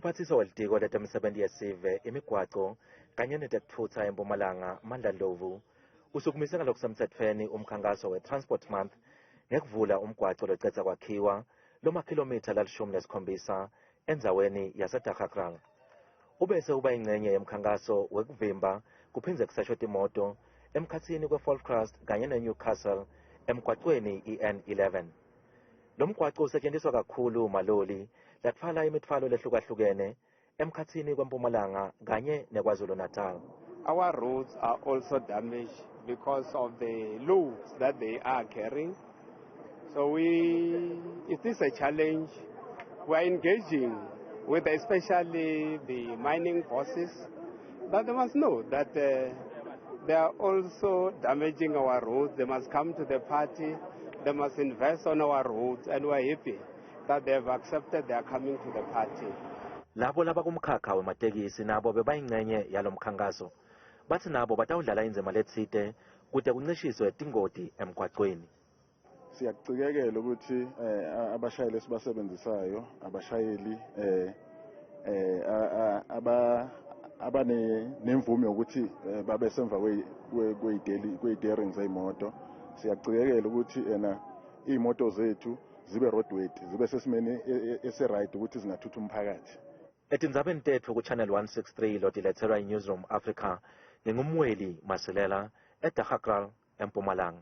Umphathiswa welitiko letemisebenti yesive, imigwaco kanye netekutfutsa eMpumalanga, Mandla Ndlovu, usukumise ngalokusemtsetfweni umkhankaso we-Transport Month ngekuvula umgwaco locedza kwakhiwa lomakhilomitha lalishumi nesikhombisa endzaweni yaseDaggakraal. Ubese uba ingcenye yemkhankaso wekuvimba kuphindze kuseshwe timoto emkhatsini kwe-Volksrust kanye neNewcastle emgwacweni i-N11. Lo mgwaco usetshenziswa kakhulu maloli latfwala imitfwalo lehlukahlukene emkhatsini kweMpumalanga kanye neKwaZulu Natal. Our roads are also damaged because of the loads that they are carrying. So it is a challenge. We are engaging with especially the mining bosses, but they must know that they are also damaging our roads. They must come to the party. They must invest on our roads, and we are happy that they have accepted they are coming to the party. Labo labakumkhakha wematekisi nabo bebayingcenye yalomkhankaso. Bathi nabo batawudlala indzima letsite kute kuncishiswe tingoti emgwacweni. Siyakucikekela ukuthi abashayeli esibasebenzisayo abashayeli aba abane nemvume yokuthi babe semva kwey'tering zey'moto. Siyakucikekela ukuthi ena iy'moto zethu zibe roadworthy, zibe sesimeni esi-right ukuthi zingathutha umphakathi. Etindzabeni tetfu ku-Channel 163 lotiletselwa i-Newsroom Africa, ngingumweli Masilela eDaggakraal, eMpumalanga.